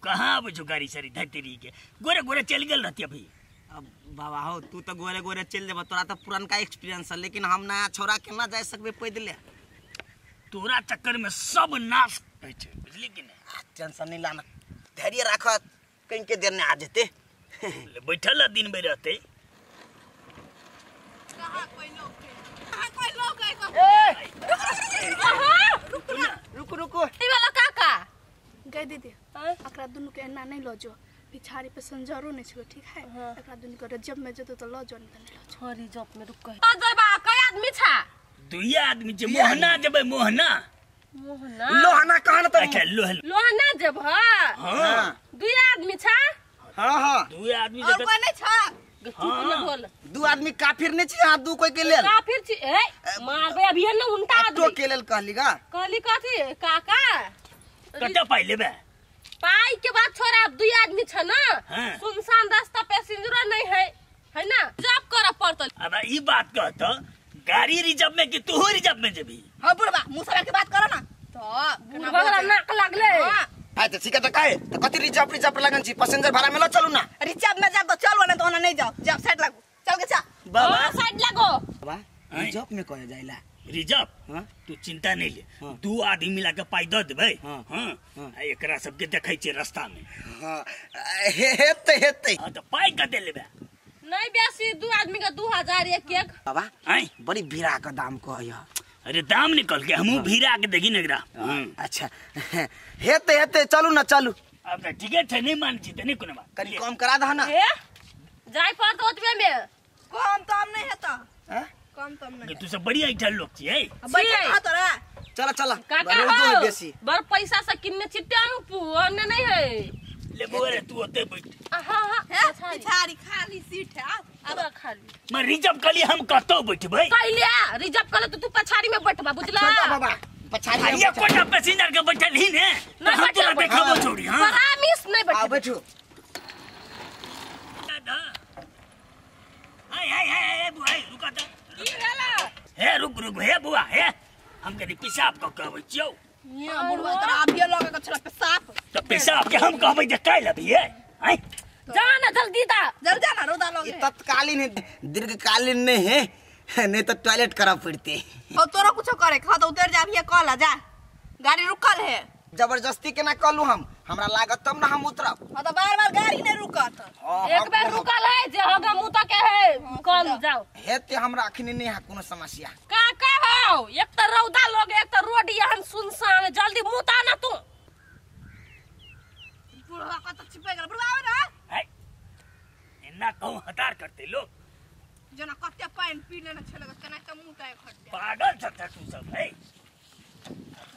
कहाँ आबै छौ गाड़ी साड़ी धतरी के गोरे गोरे चलि गेल रहती अभी। अब बाबा हो तू तो गोरे गोरे चलि जेबह, तोरा तो पुरनका एक्सपीरियंस है, लेकिन हम नया छोरा केना जा सकबै पैदले। तोरा चक्कर में सब नाश होइ छै, बुझली कि नहीं? टेंशन नहीं लाना, धैर्य राख, कहीं के देर नहीं आ जेते। बैठल दिन भरि रहते। कहाँ कोई लोग है, कहाँ कोई लोग है? रुको रुको ई वाला काका गई दीदी, एकरा दुनू के एना नहीं लऽ जो, पिछाड़ी पे संजरो नहीं छलो, ठीक है? एकरा दुनू के रिजर्व में जेतो तो लऽ जो, नहीं तो नहीं लऽ जो। हां रिजर्व में रुक कह आ जइबा। कई आदमी छा? दुइया आदमी छै। मोहना जेबै, मोहना मोहना लोहना कहन त। अच्छा लोहना जेब। हां दुई आदमी छा? हां हां दुई आदमी और कोई नहीं छा? चुप न बोल। दू आदमी काफिर नहीं छी, हां दू कोई के लेल काफिर छी। ए मारबे अभी न उनका आदमी तो के लेल कहली गा। कहली कथी काका? कत पाइ लेबे? पाई के बात छोड़ा, अब दुई आदमी छ ना, सुनसान रास्ता पैसेंजर नहीं है, है ना? रिजर्व करे पड़तल। अब ई बात कह त गाड़ी रिजर्व में कि तू रिजर्व में जेबी? हां बुढ़बा मुसरा के बात करो ना तो बुढ़बा वाला नाक लागले। हां त ठीक है त काहे त कथि रिजर्व रिजर्व लगन छी? पैसेंजर भाड़ा में ल चलू ना। रिजर्व में जाब त चलू ना, तो ओना नहीं जाओ, जाओ साइड लागू, चल के चा बाबा साइड लागो। बाबा रिजर्व में कहे जाइला? रिजर्व तू चिंता नहीं ले, दू आदमी मिला के पाई the देबै। हां एकरा सबके देखै छै रास्ता में। हां हेते हेते। हां त पाई कते लेबे? नहीं बेसी, दू आदमी का 2000 एक एक। बाबा बड़ी भीड़ा का दाम कहय। अरे दाम निकल के हमहू भीड़ा के देखी नगरा। अच्छा हेते हेते चलू ना चलू। अब त ठीके छै, नहीं मान छी त नहीं कोनो बात, कनी कम करा दह ना। ए जाय पर त ओतबे में कम तम नहीं हेता। हां कम तम नहीं। तू सब बढ़िया इठल लोग छी। ए बैठ खा तोरा, चला चला काका हो बेसी बड़ पैसा से किन्ने छी टेम्पू अन्य नहीं है। ले बुआ रे तू ओते बैठ। हां हां पिछाड़ी खाली सीट है, अब खाली मैं रिजर्व कली हम कतौ बैठबै। कइले रिजर्व कले तो तू पछाड़ी में बैठबा, बुझला? बाबा पछाड़ी में कोटा पैसेंजर के बैठल ही ने, हम तोरा देखबो छोड़ी। हां परामिस नहीं बैठबे। आ बैठू। हाय हाय हाय बुआ रुका त की भेला? हे रुक रुक हे बुआ हे, हम कनी पेशाब क कहबै छियौ। ये बुढ़वा तोरा अभिये लगे के छला पेशाब। त पेशाब के हम कहबै जे काल्हि अभिये। आइ जा ना जल्दी दा, जल्दी जा ना, रोदा लगे। तत्कालीन है, दीर्घकालीन नहीं है, नहीं तो टॉयलेट करा पड़ते। और तोरा कुछो करे खा तो उतर जा अभिये कहला जा, गाड़ी रुकल है। जबरदस्ती केना कहलू हम, हमरा लागत तब ना हम उतरब। हां त बार बार गाड़ी नहीं रुकत। एक बेर रुकल है जे हगा मुंह तक है कल जाओ। हेते हमरा अखनी नहीं है कोनो समस्या। काका हो एक त रौदा लगे, एक त रोड यहन सुनसान, जल्दी मुंह ता ना तू। बुढ़वा कत छिपे गेल बुढ़वा आवे ना। है एना कहूं हतार करते लोग, जना कते पानी पी लेना छले केना के मुंह ताय खट। पागल छ तू सब। है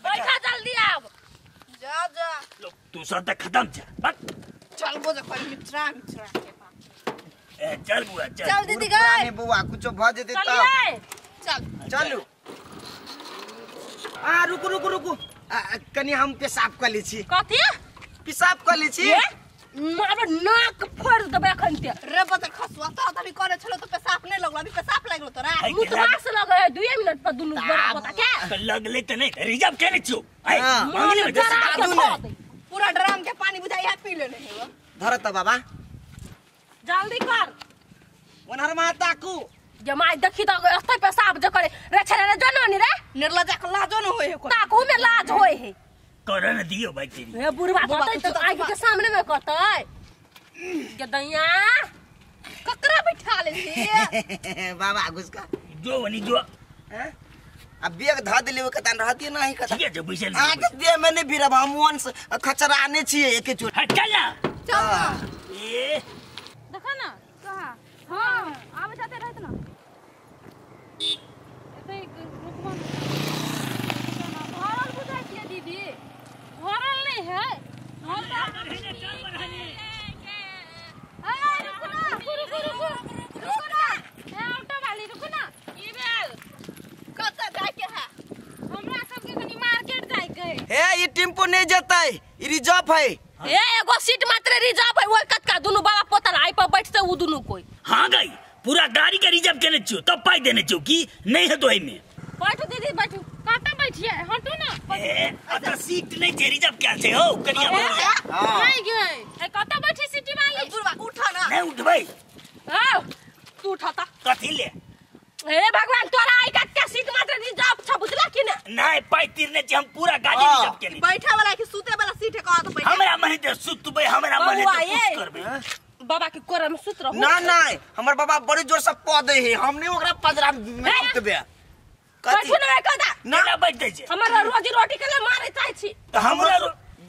बैठा जल्दी आव जा जा। लोग तू सब त खत्म छ। बस चल बो जे कोई मित्रा मित्रा के पास। ए चल बुआ चल चल दीदी गए बुआ कुछो भ जेते तब चल चलू। आ रुकू रुकू रुकू, कनी हम पेशाब क लै छी। कथी पेशाब क लै छी? मारो नाक फोड़ देबै अखन ते। रे बदर खसुआ तो अभी करे छलो तो पेशाब नहीं लगलो, अभी पेशाब लागलो तोरा। मुतवास लगे है 2 मिनट पर दुनू बड़ा बता के तो लगले त नहीं रिजर्व केने छियो। ए मांगले में पूरा ड्रम के पानी बुझाई है पी लेने है। धर त बाबा जल्दी कर ओनहर मा ताकू जमाई देखी त एते पेशाब जे करे रे छरे रे जननी रे निर्लजा के लाजो न होय है, ताकू में लाज होय है। करन दियो भाई तेरी। हे बुढ़वा कहतै त आगि के सामने में कहतै गदैया ककरा बैठा ले छी बाबा घुसका जो वनी जो। हैं अब बेग ध देले कतन रहती नहीं कतन। ठीक है जो बैसल आ के दे में नहीं भीरब हम वन खचरा ने छी एके चोट। हां चल ना चल ए देखा ना कहां। हां आवे जाते रहत ना एते रुकवा भरल बुझाइ छियै दीदी, भरल नहीं है। ए रुको ना, रुको रुको रुको ना, ए ऑटो वाली रुको ना। की भेल? कत जाय के है? हमरा सब के कनी मार्केट जाय के है। हे ई टेम्पो नहीं जतै, ई रिजर्व है। ए एगो सीट मात्र रिजर्व है, ओइ कतका दुनु बाबा पोता आई पर बैठते उ दुनु कोई। हां गई पूरा गाड़ी के रिजर्व केने छियो तब पाई देने छियो की नहीं है तो एमे। बैठू दीदी बैठू, कत बैठ बैठिए हटू ना। ए अत सीट नहीं छै रिजर्व कैल छै हो कनिया हां नहीं गए ए कत बैठी सिटी वाली बुढ़वा उठा ना। नहीं उठबै। आओ तू उठाता कथि ले? हे भगवान तोरा आई का के सीट मात्र रिजर्व छ बुझला कि ना? नहीं पाई तीरने छी हम पूरा गाड़ी रिजर्व केने। बैठा वाला कि सुते वाला सीट है कह तो बैठा। हमरा मन दे सुतबै हमरा मन दे कुछ करबै। बाबा के कोरा में सुत रहू। ना ना हमर बाबा बड़ी जोर से प दे है हमने ओकरा पंजरा में सुतबे। बैठू ना कदा ना बैठ दे छै हमरा रोजी रोटी के लिए मारे चाहे छी त हमरा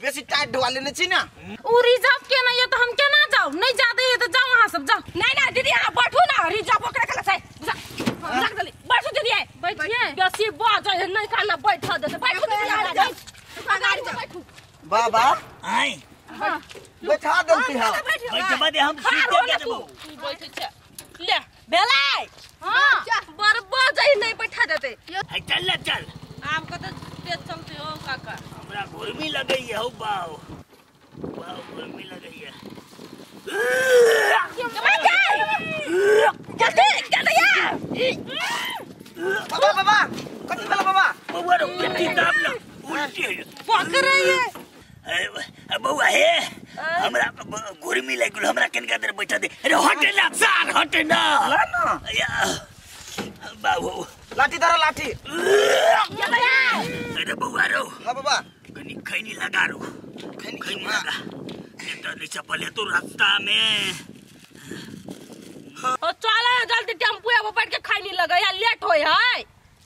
बेसी टाइट ढोआ लेने छी ना। उ रिजर्व के ना ये तो हम केना जाऊ? नहीं जादे है तो जाओ वहां सब जाओ। नहीं ना दीदी हां बैठू ना रिजर्व ओकरा के छै रख देली बैठू दीदी बैठिए बेसी बाज नहीं खाना बैठा दे बैठू दीदी गाड़ी में बैठू। बाबा आई बैठा देलती हां बैठबा दे हम सीटे के देबो। तू बैठ छ ले भेलै हां बरबाद जाई नहीं बैठा देते। है चल ले चल आम को तो तेज चलते हो काका। हमरा गर्मी लगई है हो बाओ बाओ गर्मी लगई है। जल्दी जल्दी या बाबा बाबा कथि भेल बाबा? बउआ रो पिट्ठी दाब ल उल्टी है पकड़े ये बउआ हे हमरा गर्मी लग गेल हमरा कनका देर बैठा दे। अरे हटे ना सार हटे ना ला ना बाबू लाठी धरो लाठी। अरे बउआ रो हां बाबा कनी खैनी लगा रो खैनी लगा नहीं तो नीचे पले तो रास्ता में। ओ चल जल्दी टेम्पू आबो बैठ के खैनी लगा या लेट होय है।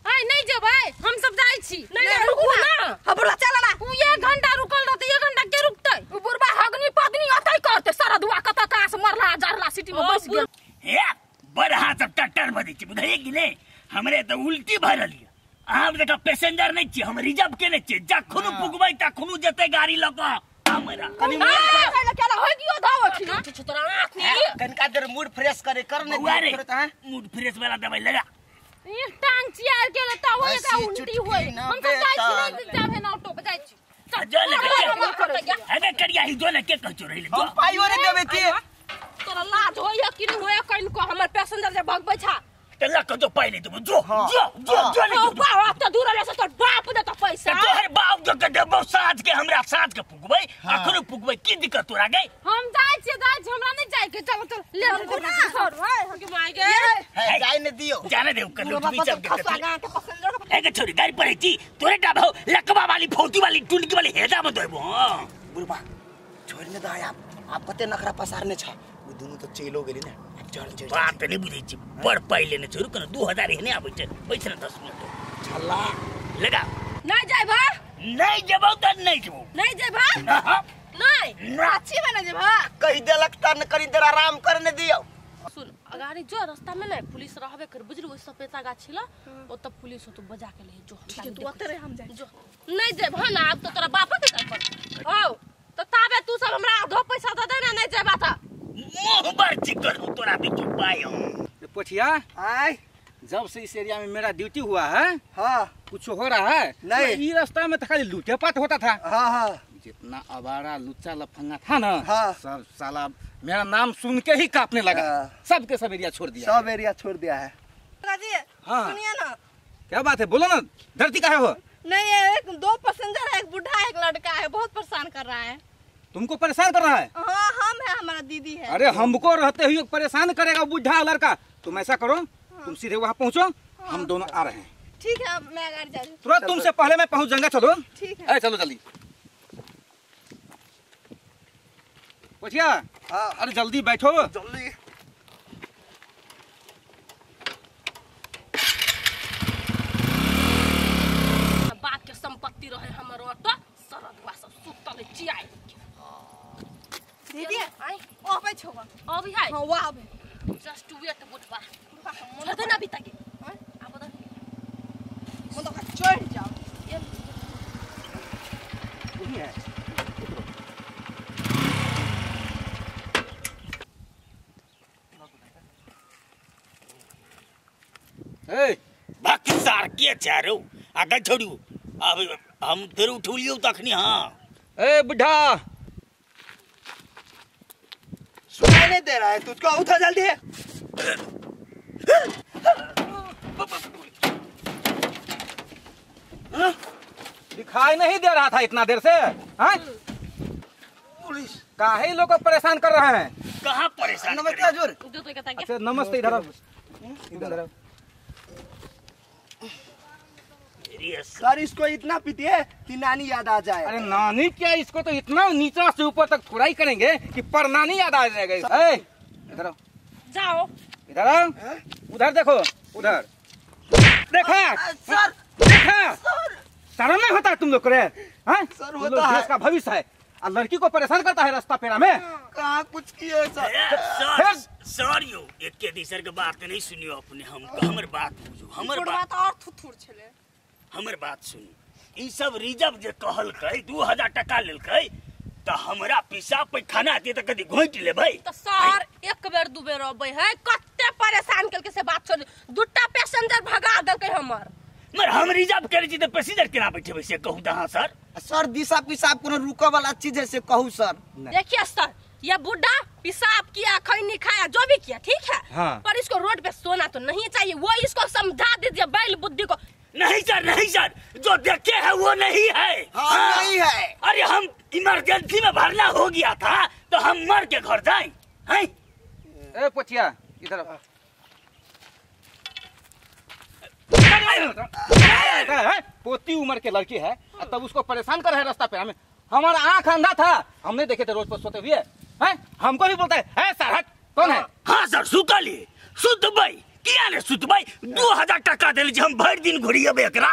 हाय नहीं जेबै हम सब जाय छी। नहीं नहीं रुकू ना हां बुढ़वा चल ना। उ 1 घंटा रुकल रहते 1 घंटा के रुकतै? उ बुढ़वा हगनी पदनी अतै करते सारा दुआ कत कास मरला जरला सिटी में बस गेल। हे बड़ हाथ सब टट्टर बदै छी बुझलिए कि नहीं? हमरे त उल्टी भरल ये हम देखा पैसेंजर नहीं छी हम रिजर्व केने छी जखनु पुगबै तखनु जते गाड़ी ल क हमरा कनी केना होय दियो धाव छी तोरा आंख नहीं कनका देर मूड फ्रेश करे कर ने करत है मूड फ्रेश वाला दवाई लगा ये टांग चियार के लेता हो एकरा उल्टी होय। हम सब जाय छी नहीं जाबे ना ऑटो पे जाय छी। जो ले अरे करिया ही जो ले के कहचो रहिले हम पाइयो रे देबे के तोरा लाज होय कि नहीं होय कइन को हमर पैसेंजर जे भगबै छा तल्ला को जो पाई नहीं देबो जो जो जो जो नहीं ओ बाप त दूर ले से तोर बाप दे त पैसा तोहर बाप जो के देबो साँझ के हमरा साँझ के पुगबै अखनो पुगबै की दिक्कत तोरा गई? हम जाय छी हमरा नहीं जाय के चल चल ले हम सर हाय हम के माय गे है जाय ने दियो जाने दे कर लुटवी चल के ए के छोरी गाड़ी पर छी तोरे डाबो लकवा वाली फौती वाली टुनकी वाली हेजा में देबो। हां बुढ़बा छोड़ ने दे आप आप कते नखरा पसारने छ उ दुनु त चलो गेली ना चल चल बात नहीं बुझै छी बड़ पाई लेने छै रुक न 2000 एहने आबै छै बैठ न 10 मिनट छल्ला लगा। नहीं जाइबा? नहीं जेबौ त नहीं जेबौ। नहीं जाइबा? नहीं अच्छी बना जेबा कहि देलक त न करी देर आराम करने दियो। सुन अगाड़ी जो रास्ता में नहीं पुलिस रहबे कर बुझलु ओइ सपेता गाछी ल ओत पुलिस हो तो बजा के ले जो। ठीक है तू ओतरे हम जाय जो नहीं जेबा ना अब तो तोरा बाप के जाय पर औ तो ताबे तू सब हमरा आधो पैसा the they ना नहीं जेबा त मुंह पर चिकन तोरा भी पाई हम। पोछिया आय जब से इस एरिया में मेरा ड्यूटी हुआ है हाँ कुछ हो रहा है नहीं तो ये रास्ता में तो खाली लूटे पाट होता था। हाँ हाँ जितना आवारा लुच्चा लफंगा था ना हाँ। सब साला मेरा नाम सुन के ही कांपने लगा। हाँ। सब के सब एरिया छोड़ दिया सब एरिया छोड़ दिया है। हाँ सुनिए ना क्या बात है बोलो ना धरती का है हो? नहीं एक दो पैसेंजर है एक बुढ़ा एक लड़का है बहुत परेशान कर रहा है। तुमको परेशान कर रहा है? हाँ हम है हमारा दीदी है। अरे हमको रहते हुए परेशान करेगा बुढ़ा लड़का। तुम ऐसा करो हाँ। तुम सीधे वहाँ पहुँचो हाँ। हम दोनों आ रहे हैं। ठीक है मैं गाड़ी जा रही हूँ। तुरंत तुमसे पहले मैं पहुँच जाऊंगा। चलो ठीक है। अरे चलो जल्दी पोछिया। हाँ। अरे जल्दी बैठो जल्दी। बाप के संपत्ति रहे हमर ऑटो सरदवा सब सुतल चियाई दीदी आई ओ पे छोवा अभी है हां वाह अबे जस्ट वेट बुढ़वा छोड़ दे ना अभी तक हां अब बता मन तो चढ़ जाओ ये वही है। ए बाकी सार के चारो आगे छोड़ू अब हम फिर उठलियो तखनी। हां ए बुढ़ा सुनाई नहीं दे रहा है तुझको उठा जल्दी। दिखाई नहीं दे रहा था इतना देर से। हाँ? पुलिस काहे लोग को परेशान कर रहे हैं? कहाँ परेशान? नमस्ते हजूर। अच्छा नमस्ते, इधर आओ, इधर आओ। सर इसको इतना पीटिए कि नानी याद आ जाए। अरे नानी क्या, इसको तो इतना नीचा से ऊपर तक थोड़ा ही करेंगे कि पर नानी याद आ जाएगा। इधर आओ, जाओ इधर आओ, उधर देखो, उधर देखा सर, देखा शर्म नहीं होता तुम लोग करे? सर होता है, देश का भविष्य है और लड़की को परेशान करता है रास्ता पेरा में। कहाँ कुछ किए सर? सर सर यो एक के दी सर के बात नहीं सुनियो अपने, हम हमर बात बुझू, हमर बात और थुथुर छले, हमर बात सुनू। ई सब रिजर्व जे कहलकै 2000 टका लेलकै त हमरा पिसा पैखाना दे त कदी घोंटि लेबै। त सर एक बेर दू बेर अबै है, कते परेशान केलकै से बात छोड़, दूटा पैसेंजर भगा देलकै हमर। मर हम रिजर्व करै छी त पैसेंजर केना बैठेबै से कहू त। हां सर। सर दिशा पिसाब कोनो रुकऽ वाला चीज है से कहू सर। देखिए सर, ये बुढ़ा पेशाब किया, खैनी खाया, जो भी किया ठीक है, हाँ। पर इसको रोड पे सोना तो नहीं चाहिए, वो इसको समझा दीजिए बैल बुद्धि को। नहीं सर, नहीं सर, जो देखे है वो नहीं है। हाँ, हाँ, नहीं है। अरे हम इमरजेंसी में भरना हो गया था तो हम मर के घर जाए हैं। ए पोचिया इधर आओ। पोती उम्र के लड़की है तब उसको परेशान कर रहे रास्ता पे। हमें हमारा आँख अंधा था, हमने देखे थे रोड पर सोते हुए। हैं? हमको भी बोलता है सर हट, कौन है? हाँ सर सुतली सुतबै किया ने सुतबै, 2000 टका दे हम भर दिन घुरिएबै एकरा।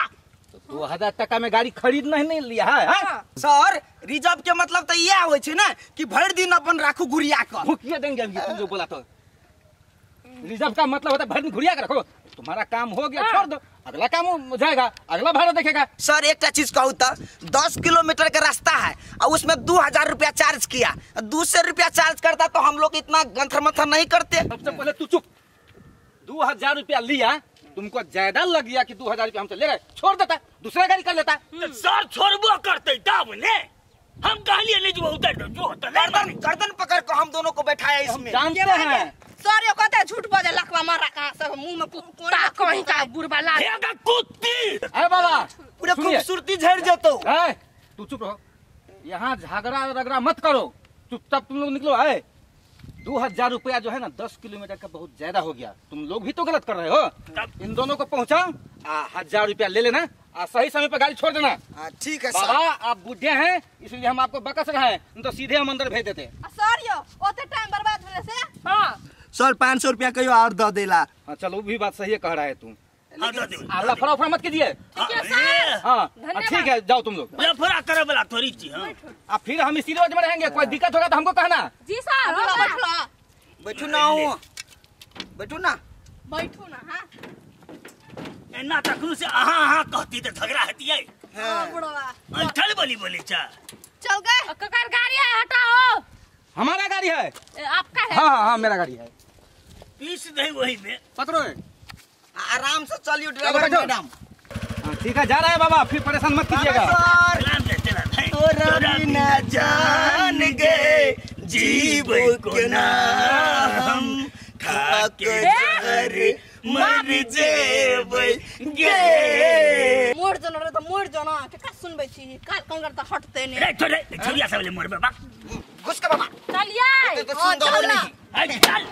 तो 2000 टका में गाड़ी खरीद नहीं लिया है, है? सर रिजर्व के मतलब तो यह होइ छै ना कि भर दिन अपन राखू घुरिया के। भूकिया देंगे हम, तुम जो बोला तो। रिजर्व का मतलब होता है भर दिन घुरिया के रखो, तुम्हारा काम हो गया छोड़ दो, अगला काम हो जाएगा, अगला भाड़ा देखेगा। सर एक चीज कहूँ तो 10 किलोमीटर का रास्ता है और उसमें 2000 रुपया चार्ज किया, 200 रुपया चार्ज करता तो हम लोग इतना गंथर मंथर नहीं करते। सबसे पहले तू चुप, 2000 रुपया लिया तुमको ज्यादा लग गया कि 2000 रुपया हमसे ले गए, छोड़ देता दूसरा गाड़ी कर लेता। सर छोड़बो करते तब ने, हम कहलिए नहीं जो उतर दो, जो तो गर्दन गर्दन पकड़ को हम दोनों को बैठाया इसमें। जानते हैं सर, यो कहते झूठ बजे लखवा मारा कहां से मुंह में कुत्ता कहीं का बुरबा ला कुत्ती। अरे बाबा पूरा खूबसूरती झड़ जतो। ए तू चुप रहो, यहाँ झगड़ा रगड़ा मत करो, चुपचाप तुम लोग निकलो। आए 2000 रुपया जो है ना 10 किलोमीटर का बहुत ज्यादा हो गया, तुम लोग भी तो गलत कर रहे हो। इन दोनों को पहुँचाओ, 1000 रुपया ले लेना, सही समय पर गाड़ी छोड़ देना। ठीक है बाबा, आप बुढ़े हैं इसलिए हम आपको बकस रहे हैं, तो सीधे हम अंदर भेज देते। सर यो ओते टाइम बर्बाद होले से। हाँ सर 500 रुपया कहियो और दे देला। हाँ चलो भी बात सही है कह रहा है तू, लफड़ा उफड़ा मत कीजिए। हाँ ठीक है जाओ तुम लोग, लफड़ा करे वाला थोड़ी चीज। हाँ फिर हम इसी रोड में रहेंगे, कोई दिक्कत होगा तो हमको कहना। जी सर। बैठू ना, बैठू ना, बैठू ना। हाँ एना तखनु से अहाँ अहाँ कहती तो झगड़ा हतियै। हां बुढ़वा चल बोली बोली चा चल गए। ककर गाड़ी है हटाओ। हमारा गाड़ी है। आपका है? हाँ हाँ मेरा गाड़ी है। पीस नहीं वही में पकड़ो, आराम से चलियो ड्राइवर मैडम। हां ठीक है जा रहा है बाबा, फिर परेशान मत कीजिएगा। तोरा बिना जान गे जीव को ना हम खाके जहर मर जेबै गे। मोर जना रे त मोर जना के का सुनबै छी, काल कंगर त हटते ने। रे छोड़े छोड़िया सब ले मोर बाबा घुस के बाबा चलिए। तो सुन दो नहीं। चल